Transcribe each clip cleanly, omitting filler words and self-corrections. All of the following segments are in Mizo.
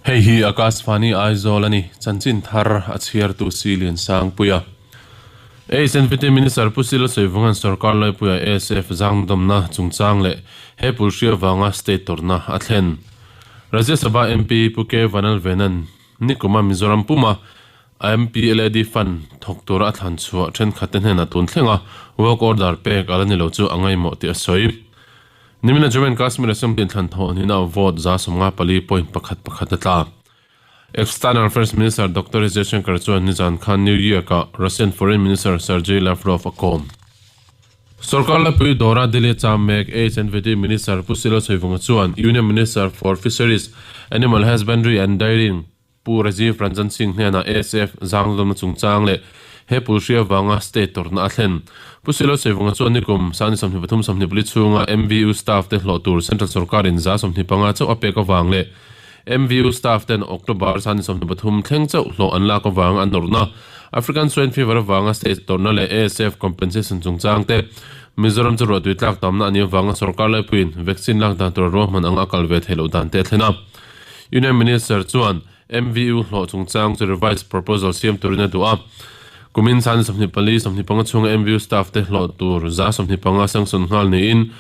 Hei hi Akashvani Aizawl a ni, chanchin thar a chhiartu si Liansangpuia. HNVT Minister Pu Sila Sawivunga'n sorkar laipuia ASF zangdawmna chungchang leh he pulhri avanga state tawrhna a thlen. Rajya Sabha MP Pu K Vanalvenan nikuma Mizoram puma MPLAD fund thawk tura a thlan chhuah thenkhatte hnenah tun thlenga work order pek a la ni lo chu a ngaihmawh tih a sawi. Nimina Jammu and Kashmir Assembly inthlan thawh hnihna vote 54 point pakhat pakhat a tla. External Affairs Minister Doctor S Jaishankar chuan nizan khan New York-ah Russian Foreign Minister Sergei Lavrov a kawm. Sorkar laipui dawra Delhi cham mek HNVT Minister Pu Silo Chhuivunga chuan Union Minister for Fisheries, Animal Husbandry and Dairying Pu Rajiv Ranjan Singh hnenah ASF zangdawmna chungchang leh he pulhri avanga state tawrhna a thlen. Pu Silo Chhuivunga chuan nikum sani 23 24 chhunga MVU staff te hlawh tur Central sorkarin 25% chauh a pek avang leh MVU staff ten October sani 23 thleng chauh hlawh an lak avanga an nawrhna, African Swine Fever avanga state tawrhna leh ASF compensation chungchang te, Mizoram chu ruahtui tlak tamna a nih avanga sorkar laipuiin vaccine lak dan tura ruahman anga a kal ve theih loh dan te a thlen a. Union Minister chuan MVU hlawh chungchang chu revised proposal siam turin a duh a. Kumin sani 24, 25 chhunga MVU staff te hlawh tur 25% sanction nghal niin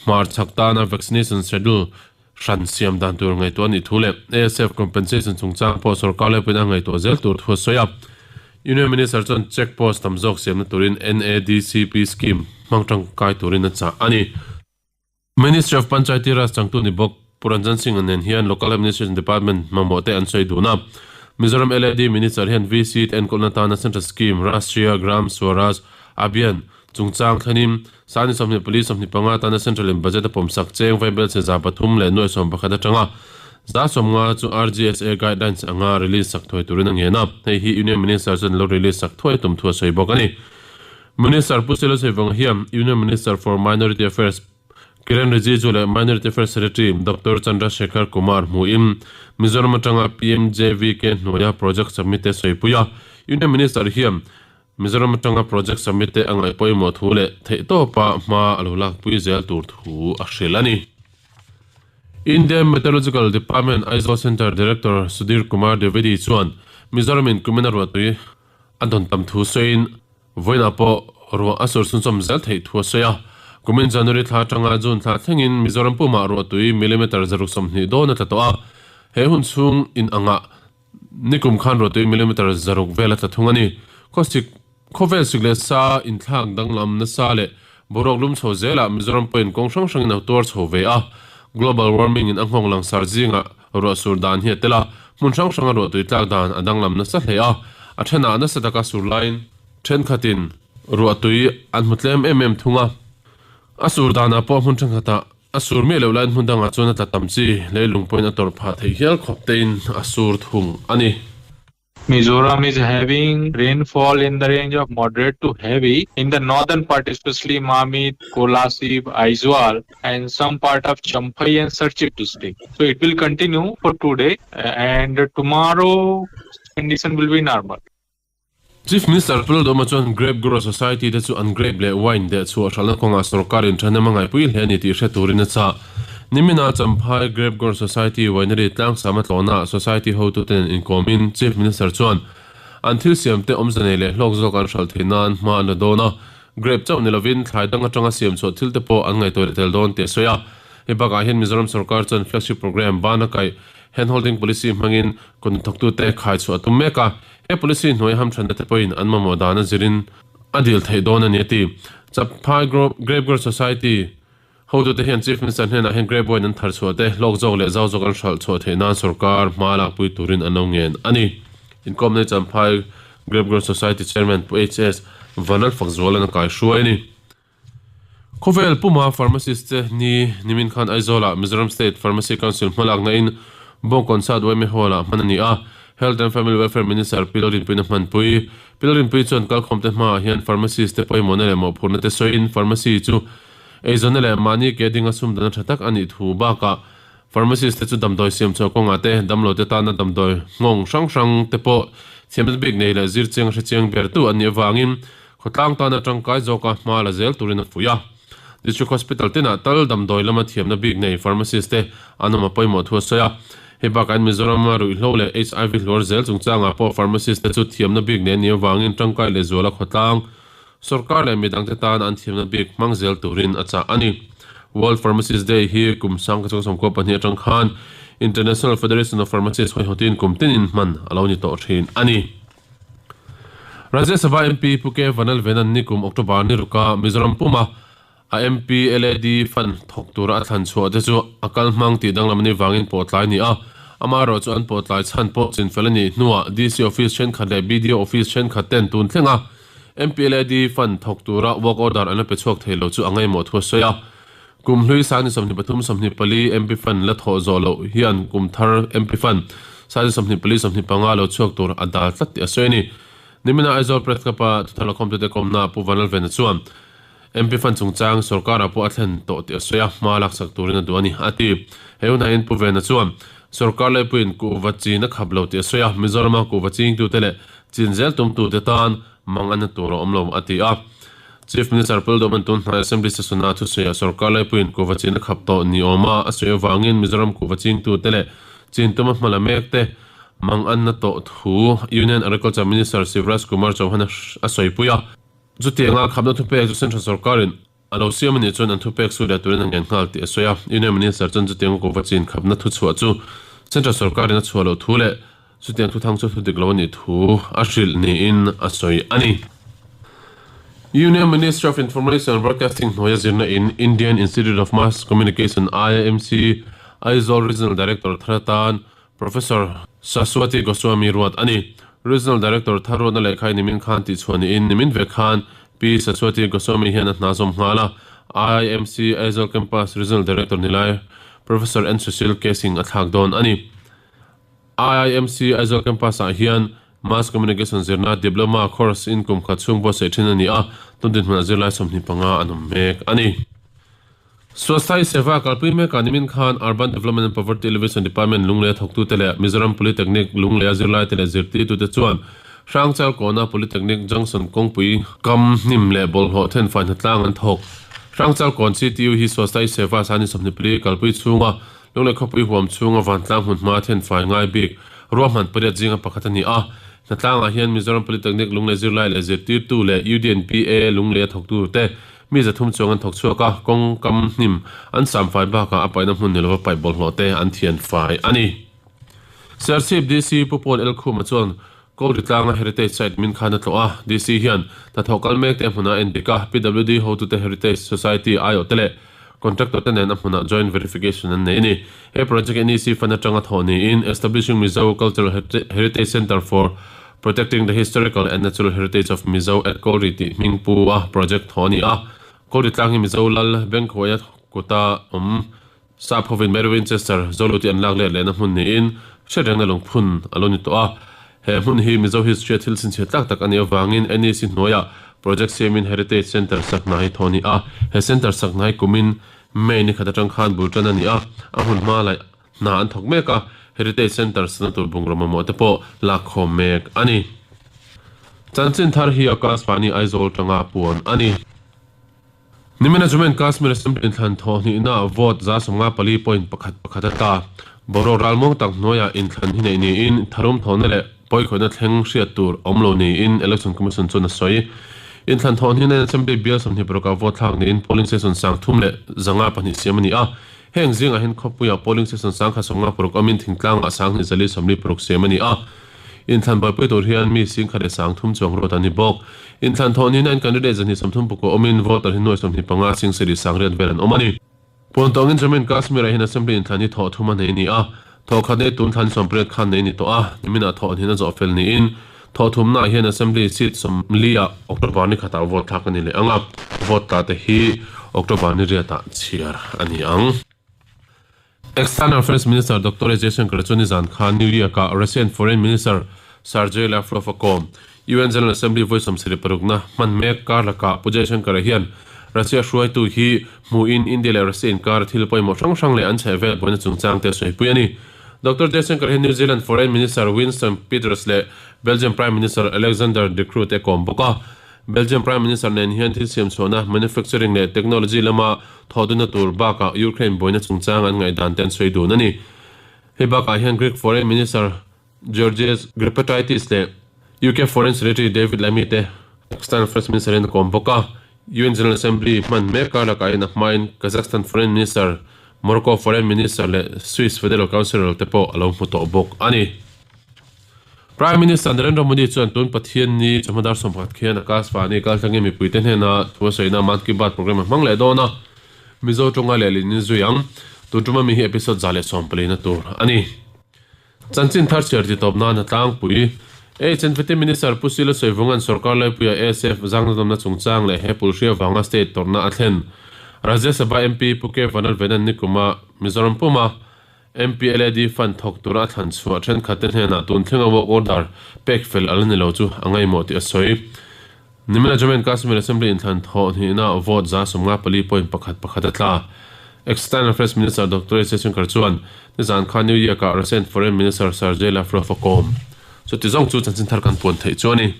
hmarchhak tana vaccination schedule hran siam dan tur ngaihtuah a nih thu leh ASF compensation chungchang pawh sorkar laipuiin a ngaihtuah zel tur thu a sawi a. Union Minister chuan check post tam zawk siamna turin NADCP scheme hmang tangkai turin a chah a ni. Ministry of Panchayati Raj changtu ni bawk Pu Ranjan Singh-a nen hian Local Administration Department mamawh te an sawi dun a. Mizoram LAD Minister hian VC te enkawlna tana Central Scheme Rashtriya Gram Swaraj Abhiyan Chungchang thlenin, Sani 24, 25 tana Central in budget a pawmsak cheng vaibelchhe 311 atanga 90 chu RGSA guidelines anga release sak thuai turin a ngen a, hei hi Union Minister chuan lo release sak thuai tum thu a sawi bawk a ni. Minister Pu Selo Saivanga hian Union Minister for Minority Affairs Kiren Rijiju leh Minority Affairs Secretary Doctor Chandra Shekhar Kumar hmuhin Mizoram atanga PMJVK hnuaia project submit te sawipui a, Union Minister hian Mizoram atanga project submit te a ngaih pawimawh thu leh theihtawpa hma a lo lakpui zel tur thu a hrilh a ni. Indian Meteorological Department Aizawl Centre Director Sudhir Kumar Dwivedi chuan Mizoram in kumin a ruahtui a dawn tam thu sawiin vawiinah pawh ruah a sur chhunchawm zel theih thu a sawi a. Kumin January thla atanga June thla thlengin Mizoram pumah ruahtui millimeter 120 dawn a tla tawh a, he hun chhung in angah Nikum khan ruahtui millimeter 6 vel a tla thung a ni. Khawsik, khawvel sik leh sa inthlak danglam nasa leh boruak lum chho zelah Mizoram pawhin kawng hrang hrangin a tuar chho ve a. Global warming in a nghawng langsar zingah ruah sur dan hi a tel a, hmun hrang hranga ruahtui tlak dan a danglam nasa hle a. A thenah nasa taka sur laiin thenkhatin ruahtui an hmu tlem em em thung a. A sur danah pawh hmun thenkhatah A sur miah loh laiin hmun dangah chuan a tla tam chi, leilung pawhin a tawrh phah theih hial khawp tein a sur thung a ni. Mizoram is having rainfall in the range of moderate to heavy in the northern part especially Mamit, Kolasib, Aizawl and some part of Champhai and Serchhip district. So it will continue for today and tomorrow condition will be normal. Chief Minister Pu Lalduhoma chuan Grape Grower Society te chu an grape leh wine deh chhuah hralhna kawngah sorkarin thahnem a ngaihpui hle a ni tih hre turin a chah. Nimina Champhai Grape Grower Society Winery tlangsam a tlawhnaah Society hotuten inkawmin Chief Minister chuan an thil siamte awmze nei leh hlawk zawk an hralh theih nan hma an la dawn a, grape chauh ni lovin thlai dang atanga siam chhuah thil te pawh an ngaihtuah leh tel dawn tih a sawi a. Hei bakah hian Mizoram sorkar chuan flagship programme bana kaih handholding policy hmangin kawngthawktute khai chhuah a tum mek a. He policy hnuai hamthanna te pawhin an mamawh dan a zirin a dil theih dawn a ni a ti. Champhai Grape Grower Society hotute hian Chief Minister hnenah hian grape wine an thar chhuah te hlawk zawk leh zau zawk an hralh chhuah theih nan sorkar hma lakpui turin an lo ngen a ni. Inkawmna hi Champhai Grape Grower Society Chairman Pu HS Vanlalfakzuala'n a kaihruai a ni. Khawvel puma pharmacist te ni nimin khan Aizawlah Mizoram State Pharmacy Council hmalakna in Bawngkawn South Yma Hall-ah hman a ni a, Health and Family Welfare Minister Pi Lalrinpuiin a hmanpui. Pi Lalrinpui chuan kalkhawmte hmaah hian pharmacist te pawimawhna leh mawhphurhna te sawiin pharmacy chu eizawnna leh mahni ke dinga sumdana tha tak a nih thu bakah pharmacist te chu damdawi siam chhuah kawngah te damlo te tana damdawi nghawng hrang hrang te pawh thiamna bik nei leh zir chiang hre chiang ber tu an nih avangin. Khawtlang tana tangkai zawka hma la zel turin a fuih a. District Hospital tinah tal damdawi lama thiamna bik nei pharmacist te an awm a pawimawh thu a sawi a. Hei bakah hian Mizorama ruihhlo leh HIV hluar zel chungchangah pawh pharmacist te chu thiamna bik nei an nih avangin tangkai leh zuala khawtlang sorkar leh midangte tan an thiamna bik hmang zel turin a chah a ni. World Pharmacist Day hi kum sangka chunga 12 atang khan International Federation of Pharmacists hawihawtin kum tinin hman a lo ni tawh thin a ni. Rajya Sabha MP Pu K Vanlalvenan nikum October ni ruka Mizoram puma a MP LAD fund thawk tura a thlan chhuah te chu a kal hmang tih danglam anih vangin pawhtlai ni a, amaherawh chu an pawhtlai chhan pawh chinfel anih hnuah DC office thenkhat leh BDO office thenkhat ten tun thlenga MP LAD fund thawk tura work order an la pe chhuak thei lo chu a ngaimawh thu a sawi a. Kum hlui sangni 23 24 MP fund la thawh zawh loh hian kum thar MP fund sangni 24 25 lo chhuak tur a dal tlat tih a sawi a ni. Nimina Aizawl Press Club-a thuthar lakhawmtute kawmnaah Pu Vanlalvena chuan MP fund chungchang sorkarah pawh a thlen tawh tih a sawi a, hma laksak turin a duh a ni, a ti. He hunah hian Pu Vena chuan sorkar leipuiin kuhva chin a khap lo tih a sawi a, Mizorama kuhva chingtute leh chin zel tumtute tan mang a na tur a awm lo, a ti a. Chief Minister Puldoman tun hnai Assembly session-a thusawiah sorkar laipuiin kuhva chin a khap tawh ni awma a sawi avangin Mizoram kuhva chingtute leh chin tuma hma la mekte mang an na tawh thu Union Agriculture Minister Shivraj Kumar Chauhan a sawipui a. Chutianga khapna thupek chu Central sorkarin a lo siam anih chuan an thupek su leh turin a ngen nghal tih a sawi a. Union Minister chuan chutianga kuhva chin khapna thuchhuah chu Central sorkarin a chhuah loh thu leh Chutiang thuthang chu thu dik lo a nih thu a hrilh niin a sawi a ni. Union Ministry of Information and Broadcasting hnuaia zirna in Indian Institute of Mass Communication, IIMC, Aizawl Regional Director thar atan Professor Saswati Goswami ruat a ni. Regional Director thar ruatna lehkha hi nimin khan tihchhuah niin nimin vek khan Pi Saswati Goswami hian a hna zawm nghal a. IIMC Aizawl Campus Regional Director ni lai Professor N Sushil K Singh a thlak dawn a ni. IIMC Aizawl Campus ah hian Mass Communication zirna Diploma course in kum khat chhung buatsaih thin a ni a, tun dinhmunah zirlai 25 an awm mek a ni. Swasthai Seva kalpui mekah nimin khan Urban Development and Poverty Alleviation Department Lungleia thawktute leh Mizoram Polytechnic Lungleia zirlaite leh zirtirtute chuan Hrangchal Kawna Polytechnic Junction kawngpui kam hnim leh bawlhhlawh thenfai hnatlang an thawk. Hrangchal Kawn CTU hi Swasthai Seva sani 24 kalpui chhunga Lunglei khawpui huam chhunga vantlang hmun hma then fai ngai bik ruahman pariat zinga pakhat a ni a. Hnatlangah hian Mizoram Polytechnic Lunglei zirlai leh zirtirtu leh UDNPA Lunglei a thawktu te mi zathum chuang an thawk chhuak a, kawng kam hnim an sam fai bakah a paihna hmun ni lova paih bawlhhlawh te an thian fai a ni. Serchhip DC Pu Paul Elkhuma chuan Kawlri tlanga Heritage Site min khan a tlawh a, DC hian hnathawh kal mek te a hmunah a endik a, PWD hotute Heritage Society aiawh te leh Contractor te nen a hmunah joint verification an nei a ni. He project hi NEC fund atanga thawh niin Establishing Mizo Cultural Heritage Centre for Protecting the Historical and Natural Heritage of Mizo at Kawlri tih hming pu a project thawh a ni a. Kawlri tlang hi Mizo lal Bengkhuaia kuta awm Sap hovin Mary Winchester Zoluti an lak let lehna hmun niin hriatrengna lungphun a lo ni tawh a. He hmun hi Mizo history a thil chhinchhiah tlak tak a nih avangin NEC hnuaiah project siamin Heritage Centre sak hna hi thaw a ni a. He centre sak hna hi kumin May ni khat atang khan bul tan a ni a, a hun hma laih hna an thawk mek a, Heritage Centre sana tur bungraw mamawh te pawh lak khawm mek a ni. Chanchin thar hi Akashvani Aizawl tanga puan a ni. Nimina Jammu and Kashmir Assembly inthlan thawh hnihna vote 54.11 a tla. Boruak ralmuang tak hnuaiah inthlan hi neih niin tharum thawhna leh pawikhawihna thleng hriat tur awm lo niin Election Commission chuan a sawi. Inthlan thawh hnihna Assembly bial 26 ah vote thlak niin polling station 3202 siam a ni a. Heng zingah hian khawpuiah polling station 1056 awmin thingtlangah 2446 siam a ni a. Inthlan buaipui tur hian mi 10,300 chuang ruat an ni bawk. Inthlan thawh nihna in candidate 234 awmin voter hi nuai 25 7,900 vel an awm a ni. Puantawngin Jammu and Kashmir ah hian Assembly inthlan hi thawh thum a nei a ni a, thawh khat nei tun thlan 18 khan nei a ni tawh a, niminah thawh hnin a zawh fel niin thawh thumnaah hian Assembly seat 40 ah October ni khatah vote thlak a ni leh ang a, vote tla te hi October ni riatah chhiar a ni ang. External Affairs Minister Doctor S Jaishankar chuan nizan khan New York-ah Russian Foreign Minister Sergei Lavrov a kawm. UN General Assembly vawi 76 na hman mek kar lakah Pu Jaishankar-a hian Russia hruaitu hi hmuhin India leh Russia inkar thil pawimawh hrang hrang leh an chhehvel buaina chungchang te a sawipui a ni. Doctor Jaishankar hian New Zealand Foreign Minister Winston Peters leh Belgium Prime Minister Alexander De Croo te a kawm bawk a. Belgium Prime Minister nen hian thil siam chhuahna, manufacturing leh technology lama thawhdunna tur bakah Ukraine buaina chungchang an ngaihdan te an sawi dun a ni. Hei bakah hian Greek Foreign Minister Georgios Grepataitis leh UK Foreign Secretary David Lammy te External Affairs Minister in a kawm bawk a. UN General Assembly hman mek kar lakah hian a hmain Kazakhstan Foreign Minister, Morocco Foreign Minister leh Swiss Federal Councillor te pawh a lo hmu tawh bawk a ni. Prime Minister Narendra Modi chuan tun Pathianni chawhma dar 11 khian Akashvani kaltlangin mipuite hnena thu a sawina Mann Ki Baat programme a hmang leh dawn a, Mizo tawnga lehlin in zui ang. Tun tuma mi hi episode 114 na tur a ni. Chanchin thar chhiar ti tawp nan a tlangpui. HNVT Minister Pu Sila Sawivunga'n sorkar laipuia ASF zangnadawmna chungchang leh he pulhria vanga state tawrhna a thlen. Rajya Sabha MP Pu K Vanlalvenan nikuma Mizoram puma MPLAD fund thawk tura a thlan chhuah thenkhatte hnenah tun thlenga work order pek fel a la ni lo chu a ngaihmawh tih a sawi. Nimina Jammu and Kashmir Assembly inthlan thawh hnihna vote 54.1 pakhat a tla. External Affairs Minister Doctor S Jaishankar chuan nizan khan New York-ah Russian Foreign Minister Sergei Lavrov a kawm. Chuti zawng chu chanchin thar kan puan theih chu a ni.